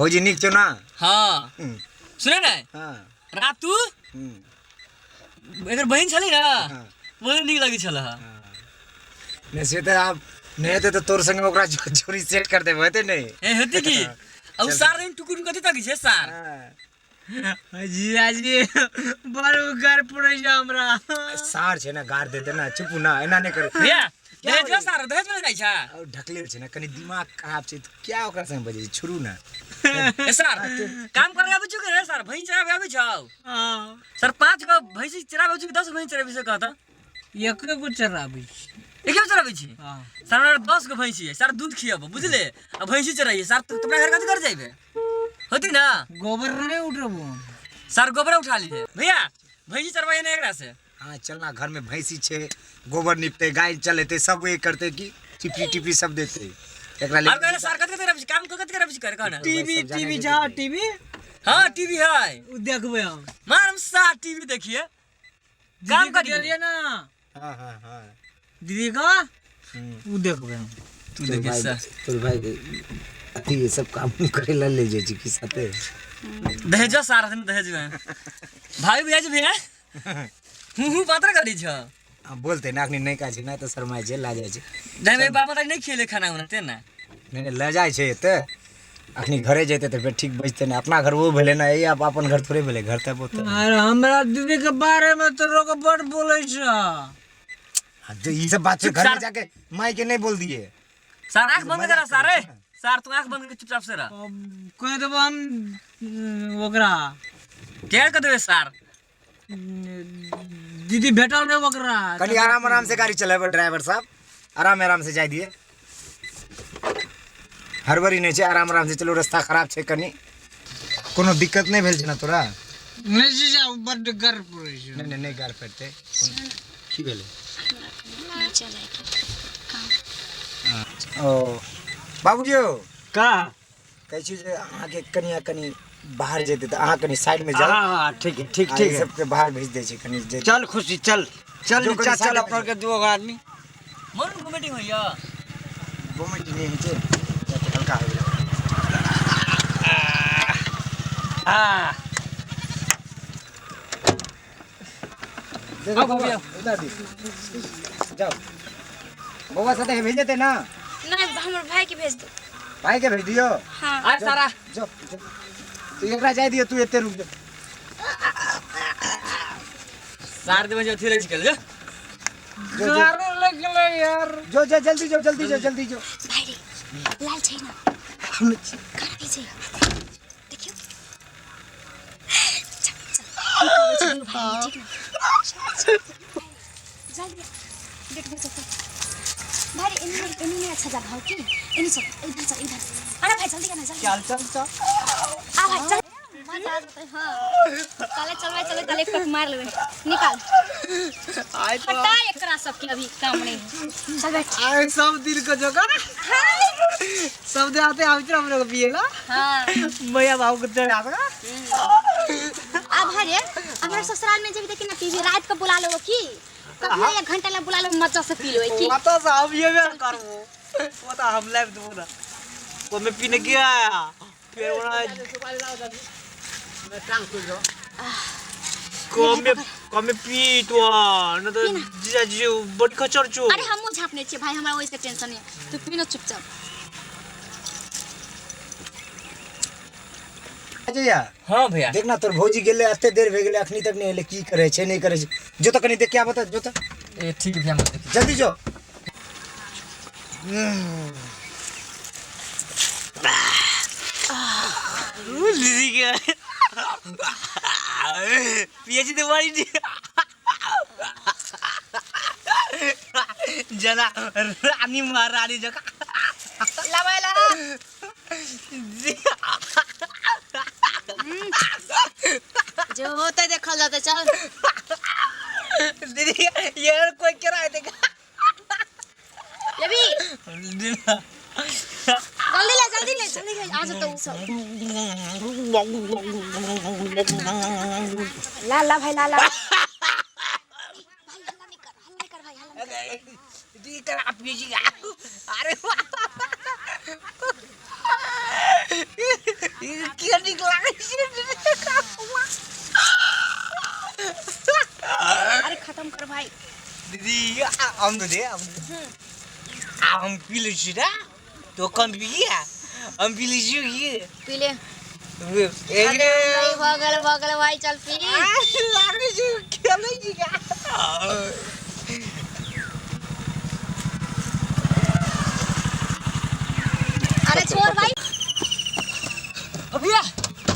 भौजी नीक छौ ना? हाँ। सुने ने? हाँ। रातू एकर बहिन छली ना? हाँ। बहुत नीक लगै छल। हाँ। नहि से तऽ आब नहि हेतै तऽ तोर संगे ओकरा जोड़ी सेट कर देबै, हेतै नहि? ए हेतै की? आ उ सार दिन टुकुर कथी तकै छै सार? हाँ। जीजाजी बड़ उगार पड़ै छै हमरा। सार छै ने, गार देते ना, चुप ना, एना नहि करू। भैया दहेज जो सार दहेज में जाइ छै। और ढकलेल छै ने, कनि दिमाग खराब छै, तऽ क्या ओकरा संगे बजै छै, छोड़ू ना। ए सार काम करे आबै छौ के रे सार? भैंस चराबे आबै छौ? हाँ। सर 5 गो भैंसी चराबै छौ कि 10 गो भैंस चराबै से कहता? एके गो चराबै छी। एके गो चराबै छी? हाँ। सर हमरा 10 गो भैंसी है सर, दूध खियाबो बुझले, आ भैंसी चराइए सर। तू अपना घर कथी कर जाइबे होती ना? गोबर नहीं उठबो। सर गोबर उठा लिए भैया, भैंसी चरवाइए ना एकरा से। हाँ चलना, घर में भैंसी छे, गोबर निपते, गाय चलेते, सब ये करते की टिपरी टिपरी सब देते एकरा ले। और कहले सर कथी कथी करबै, काम कथी करबै कर कहना? टीवी सब जाने टीवी छै जा देखबै। टीवी। हाँ टीवी है। उ देखबै हम। मार सा टीवी देखिए काम दीदी के करिए। देलियै ना। हाँ हाँ हाँ। दीदी का उ देखबै हम। तू तोर देखिए भाई सर। तोर भाई अथी ये सब काम करे ला ले जाइ छै की साथे? दहेज सारा दिन दहेज में भाई भैया जी भैया हूँ हूँ पात्र करी छ। हाँ, बोलते ना, अखनी नहीं काज छै ना तऽ शरमाइ छै, लाजै छै। नहीं मेरे बाप नहीं खेले खाना उना ते ना। नहीं नहीं लजाइ छै एते, अखनी घरे जेतै तऽ फेर ठीक बजतै ने। अपना घर वो भेलै ने, ई आब अपन घर थोड़े भेलै, घर तऽ बहुत। अरे हमरा दीदी के बारे में तो लोग बड़ बोलै छै। हाँ, जो ई सब बात छै घर में जाके माई के नहीं बोल दिए। सर आँख बंद करा सारे सर, तू आँख बंद करके चुपचाप से रह। अब कह देबो हम ओकरा। क्या कर देबे सर? दीदी भेटल नहीं ओकरा। कनी आराम आराम से गाड़ी चलेबै ड्राइवर साहब, आराम आराम से जाय दिए, हड़बड़ी नहीं छै, आराम आराम से चलू, रास्ता खराब छै कनी। कोनो दिक्कत नहीं भेल छै ना तोरा? नहीं जीजा, बड्ड गर्व पड़ै छै। नहीं नहीं नहीं गार पड़तै। की भेलै? नीचा जाइके काम। ओ बाबूजी यौ। का? कहै छी जे अहाँके कनिया कनी बाहर जेतै तऽ अहाँ कनी साइडमे जाउ। हाँ हाँ ठीक है, ठीक आ ठीक ई है। सबके बाहर भेज दै छै कनी जे। चल खुशी चल चल जो नीचा कनी चल साइड अपना में के दू गो आदमी। मन वोमिटिंग होइया? वोमिट नहि होइ छै, हल्का हो गेलै। हाँ। देखो बउआ, उतार दी। जाओ बउआ साथे भेज देते ना? नहीं, हमर भाई के भेज दो। भाई के भेज दियो? हाँ। अरे सारा जो जो तू एकरा जाय दियो, तू एते रुक जा। सार देबे जो अथी रहि गेल जो। जो जो गारो लगलै यार। जो जो जल्दी जो, जल्दी जो, जल्दी जो। भाई रे लाल छै ना? कहाँ छै देखियो। चल चल, हम कहबै छी दुनू भाई, ठीक ना? जल्दी गेट पर चल। भाई रे, एनी एनी नहीं अच्छा जगह हो की, एनी चल, इधर चल, इधर। अरे भाई जल्दी करना, जल्दी। चल चल चल। आ भाई चल, मजा आ जेतै। हाँ चले चलबै, चले चले, एक पट मार लेबै। निकाल हटा एकरा सबके, अभी काम नहीं है। चल बैठ। आए सब दिन को जोकर सब दिन आते आते हम लोग पिएला। हाँ। मैया बाबू के तेरे आता। अब हरे हमरा ससुराल में जेबी त केना पीबी? रात के बुला लेबो की, कभी एक घंटा ला बुला लेबो, मजा से पी लेबै की। माता साहब ये मैं करबो, वो तो हम लाइव दबो ना, वो मैं पीने गया फिर वो ना कमे कमे पी तो न तो जीजा जी बड़ खचर छो। अरे हमहूँ झाँपने छियै भाई, हमरा ओहिसे टेंशन नहीं, तू पी न चुपचाप। अजया। हाँ भैया। देख ना तोर भौजी गेलै, एते देर भए गेलै, अखनी तक नहीं एलै, की करै छै नहीं करै छै, जो तऽ कनी देख के आबऽ तऽ, जो तऽ। ए ठीक है भैया, हम देखी। जल्दी जो। दीदी के पिए छी तो बड़ी जना रानी महारानी जका। लाबै ला। जो होते देखल जाते, चल। दीदी यार कोई किराए देगा? लेबी? जल्दी ले, जल्दी ले, जल्दी ले, आ जतौ उ सब। ला ला भाई, ला ला भाई, हल्ला नहीं कर, हल्ला नहीं कर भाई, हल्ला नहीं कर। दीदी कर आप पीजिएगा। अरे नीक लागै छै। अरे खत्म कर भाई। दीदी हम दे हम आ हम पी लै छी ना तो कम पिया हम पी लै छी की पी ले। ए अरे नहीं भगल भगल भाई चल पी। लागै छै खेलै छी का। अरे छोड़ भाई। अभिया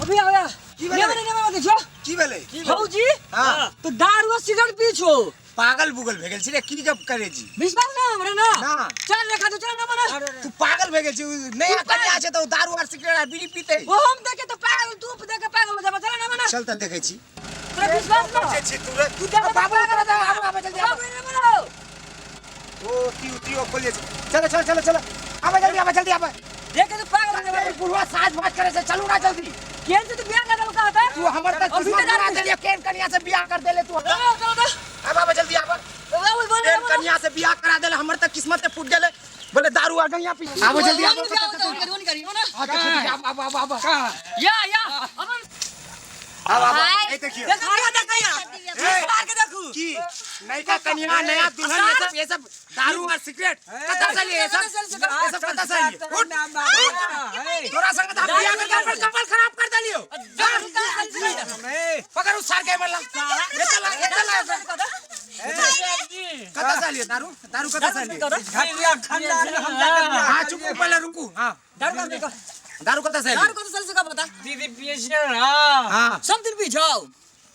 अभिया अभिया की भेलै? ने ने ने देखियो की भेलै? भौजी हाँ। तो दारू और सिगरेट पी छो। पागल बुगल भए गेल छी रे, की गप करे छी? विश्वास ना हमरा ना। ना। चल देखा तो चल ना मना। तू पागल भए गेल छी, नया कन्या छै तऽ दारू आर सिगरेट आर बीड़ी पीते। वो हम देखे तो पागल तू देखे पागल हो जाबा चल ना मना। चल तऽ देखै छी। तोरा विश्वास ना। छै छी तू रे। तू देख बाबू उतरा दे, आबो आबो जल्दी आबो। बाबू ने मना। ओ ती उती ओ खोल छै। चलो चलो चलो चलो। आबो जल्दी आबो जल्दी आबो। देखे तो पागल हो जाबा। बुढ़वा साज बात करे छै, चलू ना जल्दी। केन से तू बियाह कर देलका होता? तू हमर तऽ अभी किस्मत तऽ बना दारू देलियै, केन कन्या से बियाह कर देले तू। चलो चलो तो। आबो आबो जल्दी आबो। बाबू बोल केन कन्या से बियाह करा देले, हमर तऽ किस्मत फूट गेलै। बोले दारू आ गइया पी। आबो जल्दी आबो। हां देखो आबो आबो आबो। या या अपन आबो आबो। भाई। ए देखियो। देख देख ए। मार के देखू की नयका कन्या नया दुल्हन ये सब दारू और सिगरेट कता से लिए ये सब ये सब कता से लिए? उठ तोरा संग त हम बियाह करके अपन कपाल खराब कर देलियो। पकड़ उस सार के मल्ला। ये चला ये चला कता से लिए दारू? दारू कता से लिए? घटिया खानदान में हम जाकर हां चुप पहले रुकू। हां दारू कब देखो दारू कता से दारू लिए? कब चल सका बता। दीदी पिए छियै ना। हां सब दिन पी जाओ।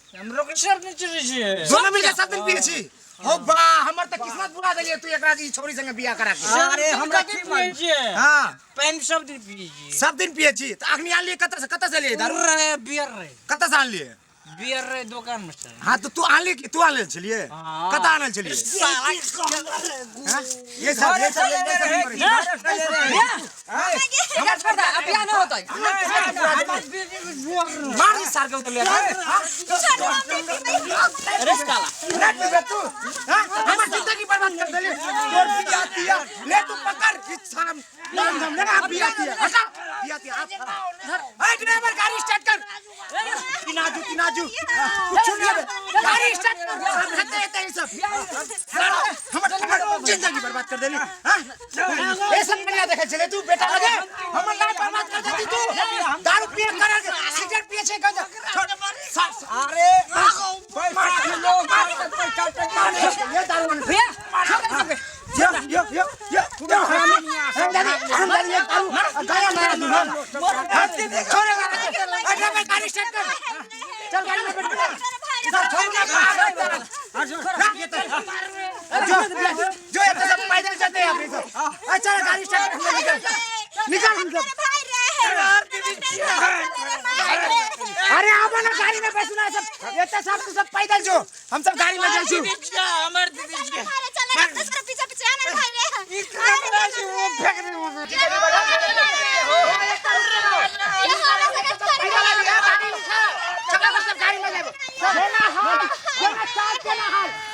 हमरो के सर नहीं चलै छै। दोनों मिलके सब दिन पिए छी। हो बा हमर त किस्मत बुरा देलिए तू एकरा ई छोरी संगे बियाह करा के। अरे हमरा की पिए छियै? हां पानि सब दिन पिए छियै। सब दिन पिए छी त अखनी आनलिए कता से कता से लिए दारू? रे बियर रे। कता से आनलिए? बियर रे दुकान में से। हां तो तू आनली की तू आनले छलिए? हाँ। कता आनल छलिए? हां ये सब ये सब ये सब करै छी। हमर छोड़ दे अब बियाह ना होता। मार ई सार के उतरले। हां अरे साला रेट पे तू। हां हमर जिंदगी बर्बाद कर देली। तोर बियाह तिया ले तू पकड़ इच्छा नाम नाम ले आ बियाह तिया हटा बियाह तिया ए ड्राइवर गाड़ी स्टार्ट कर। तिनाजू तिनाजू कुछ नहीं है गाड़ी स्टार्ट कर। हम रहते रहते ये सब हमर हमर जिंदगी बर्बाद कर देली। हां ये सब कन्या देखै छले तू बेटा लगे हमर लाइफ बर्बाद कर देती तू। दारू पिए कर सिगरेट पिए छै गंजा। अरे पैसा लोग पैसा ये दारू भैया छोड़ दे। यो यो यो यो हरामी हम दादी ये दारू गाया मारा दुल्हन छोड़ेगा। अरे ड्राइवर गाड़ी स्टार्ट कर। चल गाड़ी में बैठ। चल छोड़ ना रख ये तो जो जो ये तो सब पैदल चलते हैं अपने सब। अच्छा गाड़ी स्टार्ट कर निकल निकल हम सब। अरे आबो ना गाड़ी में बैठना सब ये तो सब तू सब पैदल जो हम सब गाड़ी में जाई छी। हमर दीदी के पीछे पीछे आना भाई रे।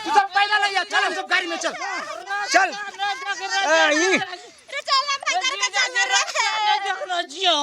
तू सब पैदल आइया चल हम सब गाड़ी में चल चल। चल ना भाई, देखना छियौ।